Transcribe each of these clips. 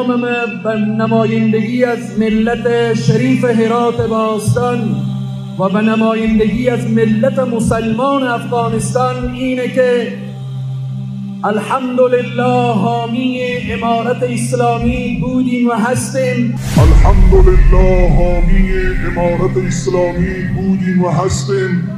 پیامم به نمایندگی از ملت شریف هرات باستان و به نمایندگی از ملت مسلمان افغانستان اینه که الحمدلله حامی امارت اسلامی بودیم و هستیم. الحمدلله حامی امارت اسلامی بودیم و هستیم.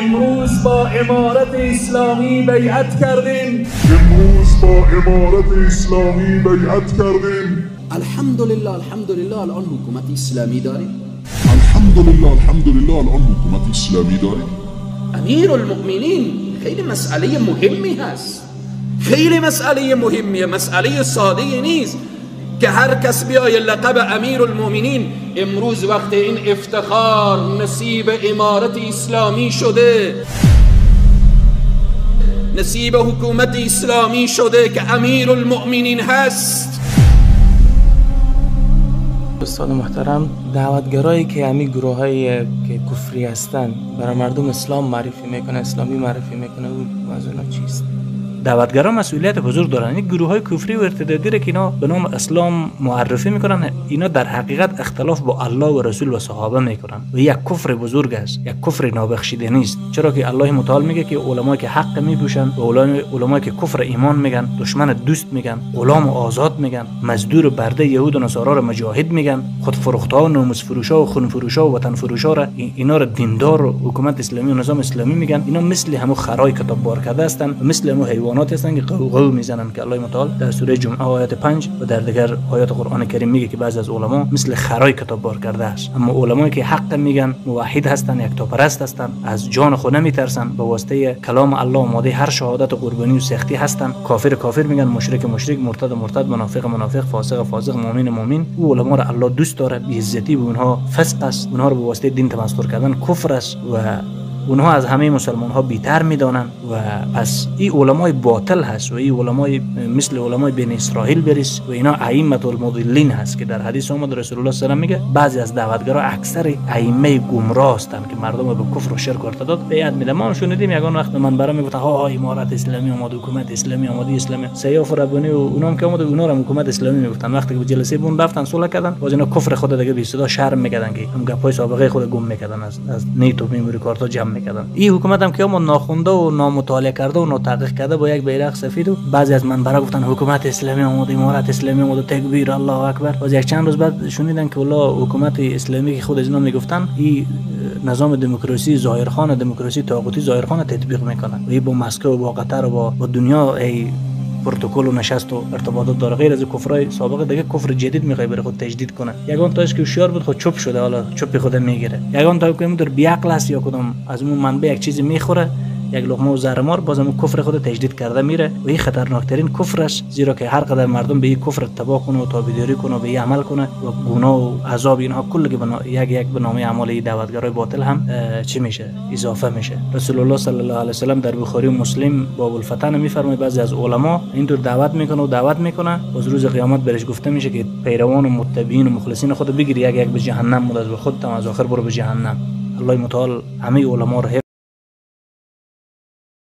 امروز با امارت اسلامی بیعت کردیم. امروز با امارت اسلامی بیعت کردیم. الحمدلله الحمدلله الان حکومت اسلامی داریم. الحمدلله الحمدلله الان حکومت اسلامی داریم. امیرالمؤمنین خیلی مسئله مهمی هست، خیلی مسئله مهمیه، مسئله ساده نیست که هر کس بیای لقب امیرالمؤمنین. امروز وقت این افتخار نصیب امارت اسلامی شده، نصیب حکومت اسلامی شده که امیرالمؤمنین هست. استاد محترم، دعوتگرایی که همین گروه های که کفری هستند برای مردم اسلام معرفی میکنه، اسلامی معرفی میکنه، او از اونا چیست؟ دعوتگران مسئولیت بزرگ دارن. این گروه های کفری و ارتدادی را که اینا به نام اسلام معرفی میکنن، اینا در حقیقت اختلاف با الله و رسول و صحابه میکنن و یک کفر بزرگ است، یک کفر نابخشیده نیست. چرا که الله متعال میگه که علمایی که حق میپوشن و علمایی که کفر ایمان میگن، دشمن دوست میگن، غلام و آزاد میگن، مزدور و برده یهود و نصارا را مجاهد میگن، خود فروختها و ناموس فروشا و خون فروشا و وطن فروشا را اینا را دیندار و حکومت اسلامی و نظام اسلامی میگن. اینا مثل همو خرای کتاب بار کرده هستند، مثل همو حیوانات هستند که قوقو میزنن که الله متعال در سوره جمعه آیات 5 و در دیگر آیات قرآن کریم میگه که بعضی از علما مثل خرای کتاب بار کرده است. اما علمایی که حق میگن، موحد هستن، یکتاپرست هستن، از جان خود نمیترسن، به واسطه کلام الله آماده هر شهادت و قربانی و سختی هستن، کافر کافر میگن، مشرک مشرک، مرتد مرتد، منافق منافق، فاسق فاسق، مؤمن مؤمن. او علما را الله دوست داره، بی‌عزتی به اونها فسق است، اونها رو به واسطه دین تمسخر کردن کفر است و اونها از همه مسلمان ها بیتر میدانند. و پس این علمای باطل هست و این علمای مثل علمای بنی اسرائیل بریس و اینا ائمه المضلین هست که در حدیث آمد رسول الله صلی الله علیه و میگه بعضی از دعوتگرا اکثر ائمه گمراه هستند که مردم به کفر و شرک ارتداد بیعت میدن. ما هم شنیدیم یگان وقت من برام میگفت ها امارت اسلامی آمد، حکومت اسلامی آمد، اسلامی سیاف ربانی و اونام که آمد اونا رو حکومت اسلامی میگفتن. وقتی که جلسه بون رفتن صلح کردن، باز اینا کفر خود دیگه بی صدا شرم میکردن که هم گپای سابقه خود گم میکردن، از نیت و میموری کارت جمع میکردن. این حکومت هم که ما ناخونده و نامطالعه کرده و ناتحقیق کرده با یک بیرق سفید و بعضی از منبرها گفتن حکومت اسلامی آمد، امارت اسلامی آمد، تکبیر الله اکبر. باز یک چند روز بعد شنیدن که والله حکومت اسلامی که خود از اینا میگفتن این نظام دموکراسی ظاهرخان، دموکراسی طاغوتی ظاهرخان تطبیق میکنن و این با مسکو و با قطر و با دنیا ای پروتکل و نشست و ارتباطات داره. غیر از کفرای سابقه دیگه کفر جدید میخواد برای خود تجدید کنه. یگان تاش که هوشیار بود خود چوب شده، حالا چوب خود میگیره. یگان تا که در بیعقل است یا کدام از اون منبع یک چیزی میخوره، یک لقمه و زهرمار، بازم اون کفر خود تجدید کرده میره و این خطرناکترین کفر است، زیرا که هر قدر مردم به این کفر اتباع کنه و تابعداری کنه و به این عمل کنه و گناه و عذاب اینها کل که یک یک به نامه اعمال این دعوتگرای باطل هم چی میشه، اضافه میشه. رسول الله صلی الله علیه و سلم در بخاری و مسلم باب الفتن میفرماید بعضی از علما اینطور دعوت میکنه و دعوت میکنه، باز روز قیامت برش گفته میشه که پیروان و متبعین و مخلصین خود بگیری یک یک به جهنم، مدد به خودت از آخر برو به جهنم. الله متعال همه علما رو